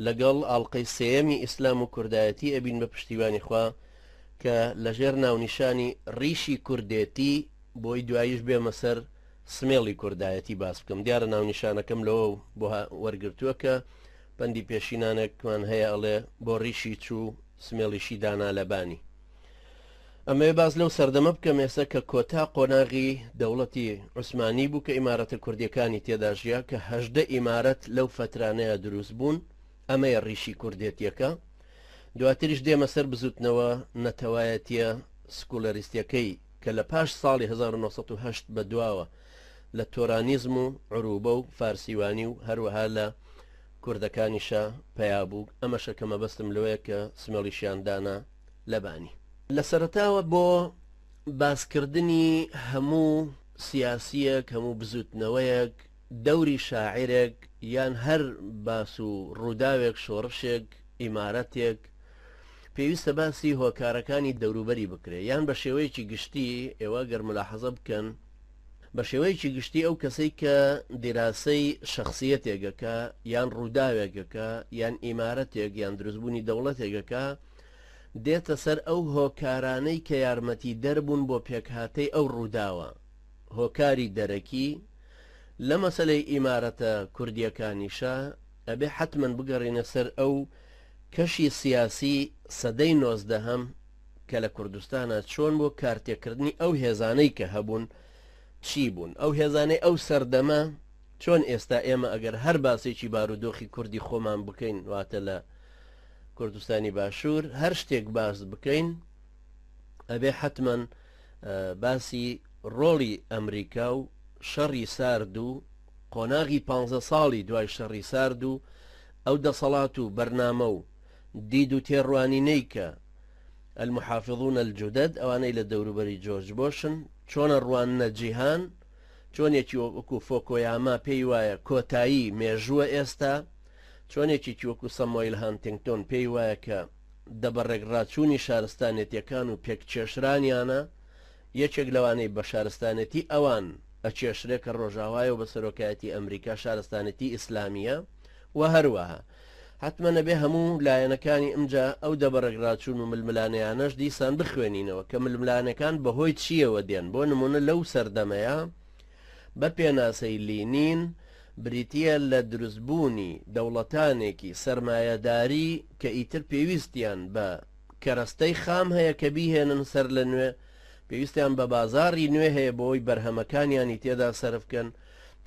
لەگەڵ ئاڵقەی سێیەمی ئیسلام و کوردایەتی ئەبین بە پشتیوانی خوا کە لەژێر ناونیشانی ڕیشی کوردێتی بۆی دواییش بێمە سەر سمێڵی کوردایەتی باس بکەم. دیارە ناونیشانەکەم لەوە بۆ وەرگرتووە کە پەندی پێشینانێکمان هەیە ئەڵێ بۆ ڕیشی چوو سمێڵیشی دانا لەبانی. ئەمەوێ باس لەو سەردەمە بکەم ئێستا کە کۆتا قۆناغی دەوڵەتی عوسمانی بوو کە ئیمارەتە کوردیەکانی تێدا ژیا کە 18 ئیمارەت لەو فەترانەیە دروست بوون ئەمەیە ڕیشی کوردێتیەکە دواتریش دێمە سەر بزوتنەوە نەتەوایەتیە سکولەریستیەکەی کە لە پاش ساڵی 1970 بە دواوە لە تۆرانیزم و عروبە و فارسیوانی و هەروەها لە کوردەکانیشا پەیا بوو ئەمەشە کە مەبەستم لەوەیە کە سمێڵیشیان دانا لەبانی. لە سەرەتاوە بۆ باسکردنی هەموو سیاسییەک، هەموو بزووتنەوەیەک، دەوری شاعیرێک یان هەر باس و ڕووداوێک، شۆڕشێک، ئیمارەتێک، پێویستە باسی هۆکارەکانی دەوروبەری بکرێ یان بە شێوەیەکی گشتی ئێوە گەر مولاحەزە بکەن بە شێوەیەکی گشتی ئەو کەسەی کە دیراسەی شەخسیەتێک ئەکا یان ڕووداوێک ئەکا یان ئیمارەتێک یان دروستبوونی دەوڵەتێک ئەکا دێتە سەر ئەو هۆکارانەی کە یارمەتیدەر بوون بۆ پێکهاتەی ئەو ڕووداوە، هۆکاری دەرەکی، لە مەسەلەی ئیمارەتە کوردییەکانیشا ئەبێ حەتمەن بگەڕینە سەر ئەو کەشی سیاسی سەدەی نۆزدەهەم کە لە کوردستانا چۆن بۆ کارتێکردنی ئەو هێزانەی کە هەبوون چی بوون ئەو هێزانەی ئەو سەردەمە چۆن ئێستا ئێمە ئەگەر هەر باسێکی بارودۆخی کوردی خۆمان بکەین واتە لە کوردستانی باشوور هەر شتێک باس بکەین ئەبێ حتمما باسی ڕۆڵی ئەمریکا و شەڕی سارد و قۆناغی پ ساڵی دوای شەڕی سارد و ئەو دەسەڵات و بەرنامە و دید و تێڕوانینەی کە المحافظون الجدد ئەوانەی لە دەوروبەری جۆرج بۆشن چۆنە ڕواننە جیهان چۆن یەکی وەکو فۆکۆیاما پێی وایە کۆتایی مێژووە ئێستا، چۆن یەکێکی وەکو سەمۆیل هانتینگتۆن پێی وایە کە دەبەڕێکڕاچوونی شارستانێتیەکان و پێککێشرانیانە، یەکێک لەوانەی بە شارستانێتی ئەوان ئەکێشرێ کە ڕۆژاوایە و بە سەرۆکایەتی ئەمریکا شارستانێتی ئیسلامیە و هەروەها. حەتمەن ئەبێ هەموو لایەنەکانی ئمجا ئەو دەبەڕێکڕاچوون و ململانێیانەش دیسان بخوێنینەوە کە ململانێکان بەهۆی چییەوە دێن بۆ نموونە لەو سەردەمەیا بە پێناسەی لینین بریتییە لە دروستبوونی دەوڵەتانێکی سەرمایەداری کە ئیتر پێویستیان بە کەرەستەی خام هەیە کە بیهێنن سەر لە نوێ پێویستیان بە بازاڕی نوێ هەیە بۆی بەرهەمەکانیانی تێدا سەرف کەن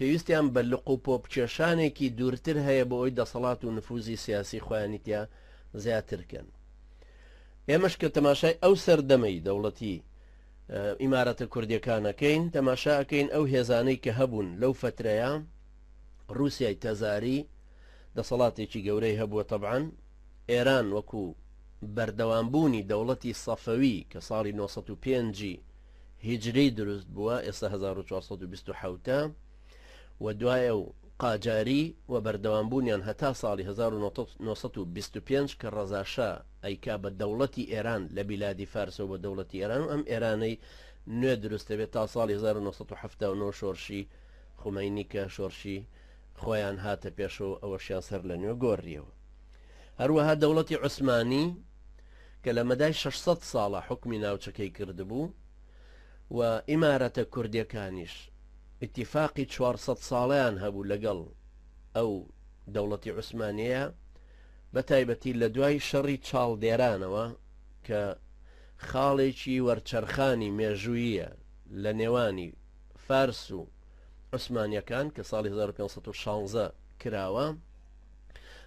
پێویستیان بە لق و پۆپکێشانێکی دوورتر هەیە بۆ ئەوی دەسەڵات و نفوزی سیاسی خۆیانی تیا زیاتر کەن. ئێمەش کە تەماشای ئەو سەردەمەی دەوڵەتی ئیمارەتە کوردیەکان ئەکەین، تەماشا ئەکەین ئەو هێزانەی کە هەبوون لەو فەترەیە، ڕووسیای تەزاری دەسەڵاتێکی گەورەی هەبووە تەبعەن، ئێران وەکو بەردەوامبوونی دەوڵەتی سەفەوی کە ساڵی 905 هیجری دروست بووە ئێستا 1427 و دوای ئەو قاجاری و بەردەوام بوونیان هەتا ساڵی 1925 کە ڕەزا شا ئەیکا بە دەوڵەتی ئێران لە بیلادی فارسەوە بۆ دەوڵەتی ئێران و ئەم ئێرانەی نوێ دروست دەبێت تا ساڵی 1979 شۆرشی خومەینی کە شۆرشی خۆیان هاتە پێشەوە ئەوەشیان سەر لە نوێ گۆڕیەوە. هەروەها دەوڵەتی عوسمانی کە لە مەدای 600 ساڵە حوکمی ناوچەکەی کردبوو و ئیمارەتە کوردیەکانیش ئیتیفاقی 400 ساڵەیان هەبوو لەگەڵ ئەو دەوڵەتی عوسمانیەیە بە تایبەتی لە دوای شەڕی چاڵدێرانەوە کە خاڵێکی وەرچەرخانی مێژوویە لە نێوانی فارس و عوسمانیەکان کە ساڵی 1516 کراوە.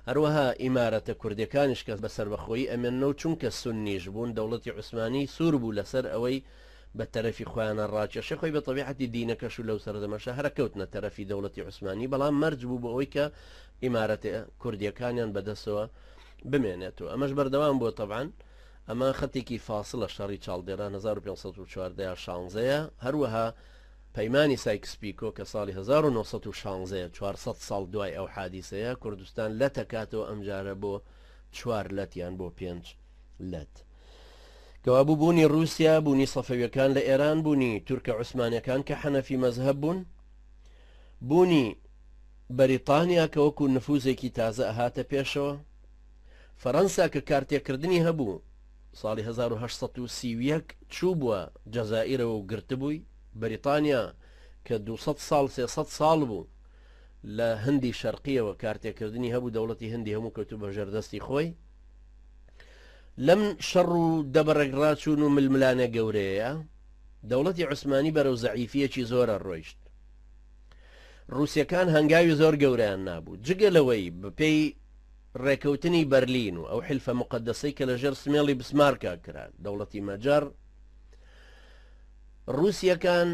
هەروەها ئیمارەتە کوردیەکانیش کە بە سەربەخۆیی ئەمێننەوە چونکە سوننیش بوون دەوڵەتی عوسمانی سوور بوو لەسەر ئەوەی بە تەرەفی خۆیانە ڕاکێشێ خۆی بە تەبیعەتی دینەکەش و لەو سەردەمەشا هەرە کەوتنە تەرەفی دەوڵەتی عوسمانی بەڵام مەرج بوو بۆ ئەوەی کە ئیمارەتە کوردیەکانیان بەدەستەوە بمێنێتەوە ئەمەش بەردەوام بووە تەبعەن ئەمە خەتێکی فاسڵە شەڕی چاڵدێران 1514 یا 16 هەروەها پەیمانی سایکس پیکۆ کە ساڵی 1916 یە، 400 ساڵ دوای ئەو حادیسەیە، کوردستان لەت ئەکاتەوە ئەمجارە بۆ چوار لەت یان بۆ پێنج لەت. کەوابوو بوونی ڕووسیا، بوونی سەفەویەکان لە ئێران، بوونی تورکە عوسمانیەکان کە حەنەفی مەزهەب بوون، بوونی بەریتانیا کە وەکو نفوزێکی تازە ئەهاتە پێشەوە، فەرەنسا کە کارتێکردنی هەبوو ساڵی 1831 چووبووە جەزائیرەوە و گرتبووی، بەریتانیا کە 200 ساڵ 300 ساڵ بوو لە هندی شەرقیەوە کارتێکردنی هەبوو، دەوڵەتی هندی هەموو کەوتوو بە ژێردەستی خۆی. لەم شەڕ و دەبەڕێکڕاچوون و ململانێ گەورەیە دەوڵەتی عوسمانی بەرەو زەعیفیەکی زۆرە ڕۆیشت. ڕووسەکان هەنگاوی زۆر گەورەیان نابوو، جگە لەوەی بەپێی ڕێکەوتنی بەرلین و ئەو حلفە مقدسەی کە لەژێر سمێڵی بسمارکا کرا دەوڵەتی مەجەڕ، ڕووسیەکان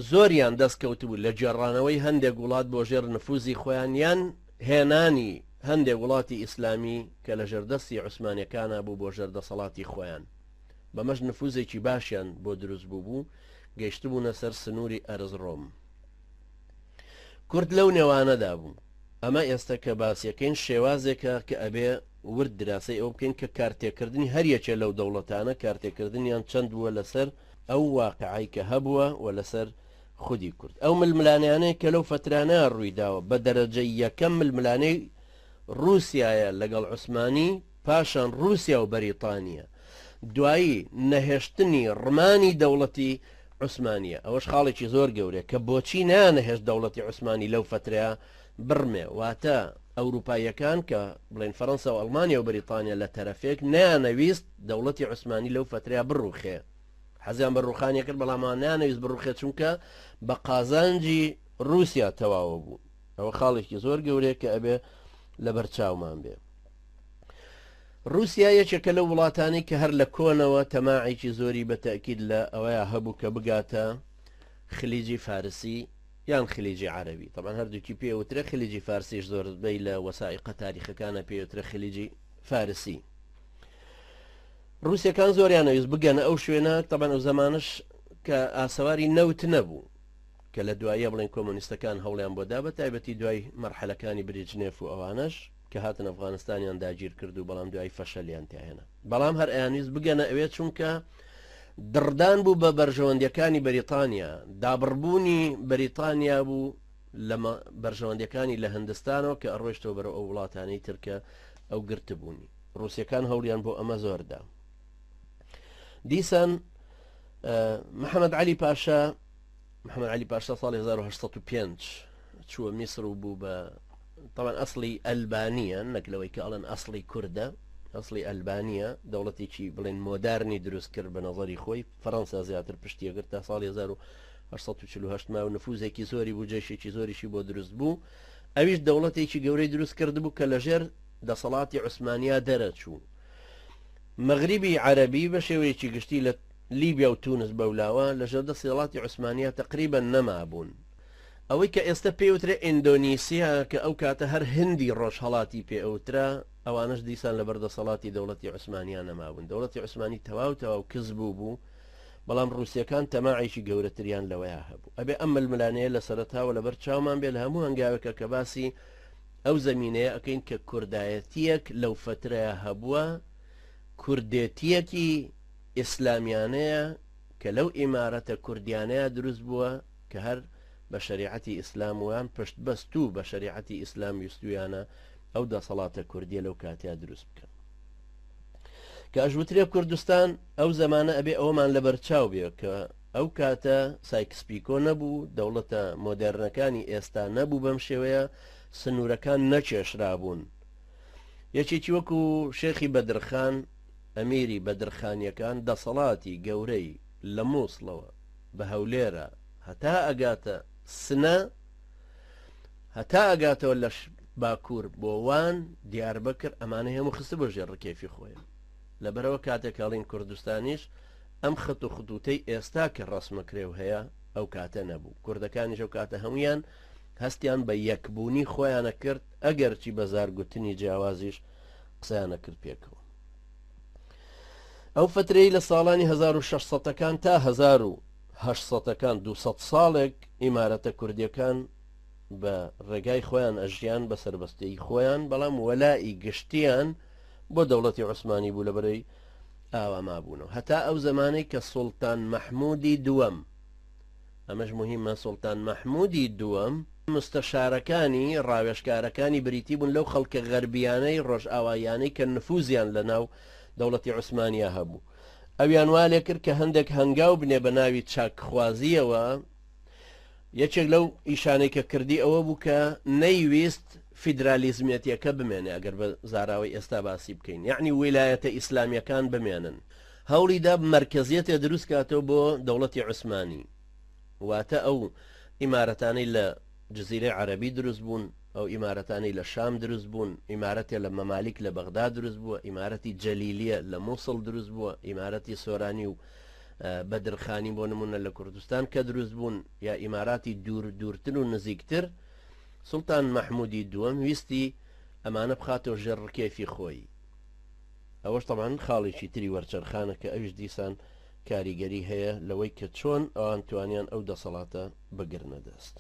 زۆریان دەست کەوتبوو لە گێڕانەوەی هەندێک وڵات بۆ ژێر نفوزی خۆیان یان هێنانی هەندێک وڵاتی ئیسلامی کە لە ژێردەستی عوسمانیەکانا بوو بۆ ژێر دەسەڵاتی خۆیان، بەمەش نفوزێکی باشیان بۆ دروست بووبوو، گەیشتبوونە سەر سنووری ئەرزڕۆم. کورد لەو نێوانەدا بوو. ئەمە ئێستە کە باسیەکەین شێوازێکە کە ئەبێ ورد دراسەی ئەوە بکەین کە کارتێکردنی هەر یەکێ لەو دەوڵەتانە کارتێکردنیان چەند بووە لەسەر ئەو واقعەی کە هەبووە و لەسەر خودی کورد. ئەو ململانێیانەی کە لەو فەترانەیا ڕووی داوە بە دەرەجەی یەکەم ململانێی ڕووسیایە لەگەڵ عوسمانی، پاشان ڕووسیا و بەریتانیا، دوایی نەهێشتنی ڕمانی دەوڵەتی عوسمانییە. ئەوەش خاڵێکی زۆر گەورەیە کە بۆچی نەیانەهێشت دەوڵەتی عوسمانی لەو فەترەیا بڕمێ، واتە ئەوروپاییەکان کە بڵێین فەرەنسا و ئەڵمانیا و بەریتانیا لە تەرەفێک نەیانەویست دەوڵەتی عوسمانی لەو فەترەیا بڕوخێ، حەزیان بە ڕوخانی کرد بەڵام ئەوان نەیانەویست بڕوخێ چونکە بە قازانجی ڕووسیا تەواوە بوو. ئەوە خاڵێکی زۆر گەورەیە کە ئەبێ لەبەر چاومان بێ. ڕووسیا یەکێکە لەو وڵاتانەی کە هەر لە کۆنەوە تەماعێکی زۆری بە تەئکید لە ئەوەیا هەبوو کە بگاتە خلیجی فارسی یان خلیجی عەرەبی، تەبعەن هەردووکی پێ وترێ خلیجی فارسیش زۆربەی لە وەسائیقە تاریخەکانە پێ وترێ خلیجی فارسی. ڕووسەکان زۆریان ئەویست بگەنە ئەو شوێنە، تەبعەن ئەو زەمانەش کە ئاسەواری نەوت نەبوو کە لە دواییە بڵێن کۆمۆنیستەکان هەوڵیان بۆ دا بە تایبەتی دوای مەرحەلەکانی بریجنێف و ئەوانەش کە هاتن ئەفغانستانیان داگیر کرد و بەڵام دوای فەشەلیان تیاهێنا بەڵام هەر ئەیانویست بگەنە ئەوێ چونکە دڕدان بوو بە بەرژەوەندیەکانی بەریتانیا دابڕبوونی بەریتانیا بوو لە بەرژەوەندیەکانی لە هندستانەوە کە ئەڕۆیشتەوە بەرەو ئەو وڵاتانەی تر کە ئەو گرتبوونی ڕووسەکان هەوڵیان بۆ ئەمە زۆردا دیسان محەممەد علی پاشا محەممەد علی پاشا ساڵی 1905 چووە میسر و بوو بە تاوان ئەسڵی ئەلبانیە نەک لەوەی کە ئەڵێن ئەسڵی کوردە ئەسڵی ئەلبانیە دەوڵەتێکی بڵێن مۆدارنی دروست کرد بە نظری خۆی فەڕەنسا زیاتر پشتیەگرت تا ساڵی 1848 ما و نفوزێکی زۆری بوو جێشێکی زۆریشی بۆ دروست بوو ئەویش دەوڵەتێکی گەورەی دروست کردبوو کە لەژێر دەسەڵاتی عوسمانیا دەرەچوو مەغریبی عەرەبی بە شێوەیەکی گشتی لە لیبیا و تونس بەولاوە لەژێر دەسەڵاتی عوسمانیا تەقریبەن نەمابوون. ئەوەی کە ئێستە پێی وترێ ئیندۆنیسیا کە ئەو کاتە هەر هندی ڕۆژهەڵاتی پێ ئەوترا، ئەوانەش دیسان لەبەر دەسەڵاتی دەوڵەتی عوسمانیا نەمابوون. دەوڵەتی عوسمانی تەواو تەواو کز بوو بوو، بەڵام ڕووسەکان تەماعێکی گەورەتریان لەوەیا هەبوو. ئەبێ ئەم ململانێیە لە سەرەتاوە لەبەر چاومان بێ لە هەموو هەنگاوێکا کە باسی ئەو زەمینەیە ئەکەین کە کوردایەتییەک لەو فەترەیا هەبووە، کوردێتییەکی ئیسلامیانەیە کە لەو ئیمارەتە کوردیانەیا دروست بووە کە هەر بە شەریعەتی ئیسلام ویان پشت بەستوو بە شەریعەتی ئیسلام ویستویانە ئەو دەسەڵاتە کوردیە لەو کاتیا دروست بکەن. کە ئەشوترێ کوردستان ئەو زەمانە ئەبێ ئەوەمان لەبەرچاو بێ کە ئەو کاتە سایکس پیکۆ نەبوو، دەوڵەتە مۆدێرنەکانی ئێستا نەبوو بەم شێوەیە، سنوورەکان نەکێشرابوون. یەکێکی وەکو شێخی بەدرخان، ئەمیری بەدرخانییەکان دەسەڵاتی گەورەی لە مووسڵەوە بە هەولێرە هەتا ئەگاتە سنە، هەتا ئەگاتەوە لە باکوور بۆ وان، دیاربەکر، ئەمانەی هەموو خستبووە ژێر ڕکێفی خۆیەوە. لەبەرئەوە کاتێک ئەڵێین کوردستانیش ئەم خەت و خطوتەی ئێستا کە ڕەسمەکرێ و هەیە ئەو کاتە نەبوو. کوردەکانیش ئەو کاتە هەموویان هەستیان بە یەکبوونی خۆیانە کرد ئەگەرچی بە زارگوتنی جیاوازیش قسەیانە کرد پێکەوە. ئەو فترەی لە ساڵانی 1600ەکان تا 1800ەکان 200 ساڵێک ئیمارەتە کوردیەکان بە ڕێگای خۆیان ئەژیان بە سەربەستیی خۆیان بەڵام وەلائی گشتیان بۆ دەوڵەتی عوسمانی بوو لەبەرەی ئاوا مابوونەوە هەتا ئەو زەمانەی کە سوڵتان مەحمودی دووەم ئەمەش مهمە سوڵتان مەحمودی دووەم مستەشارەکانی، ڕاوێژکارەکانی بریتی بوون لەو خەڵکە غەربیانەی، ڕۆژئاواییانەی کە نفوزیان لە ناو دەوڵەتی عوسمانیا هەبوو. ئەویان وا لێ کرد کە هەندێک هەنگاو بنێ بە ناوی چاکخوازییەوە. یەکێک لەو ئیشانەی کە کردی ئەوە بوو کە نەیویست فیدرالیزمێتیەکە بمێنێ، ئەگەر بە زاراوەی ئێستا باسی بکەین، یەعنی ویلایەتە ئیسلامییەکان بمێنن. هەوڵی دا مەرکەزیەتێ دروست کاتەوە بۆ دەوڵەتی عوسمانی. واتە ئەو ئیمارەتانەی لە جزیرەی عەرەبی دروست بوون، ئەو ئیمارەتانەی لە شام دروست بوون، ئیمارەتێ لە مەمالیک لە بەغدا دروست بووە، ئیمارەتی جەلیلیە لە موسڵ دروست بووە، ئیمارەتی سۆرانی و بەدرخانی بۆ نمونە لە کوردستان کە دروست بوون، یا ئیماراتی دوور دوورتر و نزیکتر، سوڵتان مەحمودی دووەم ویستی ئەمانە بخاتەوە ژێر ڕکێفی خۆی. ئەوەش تەبعەن خاڵێکی تری وەرچەرخانە کە ئەویش دیسان کاریگەری هەیە لەوەی کە چۆن ئەوان توانیان ئەو دەسەڵاتە بگرنە دەست.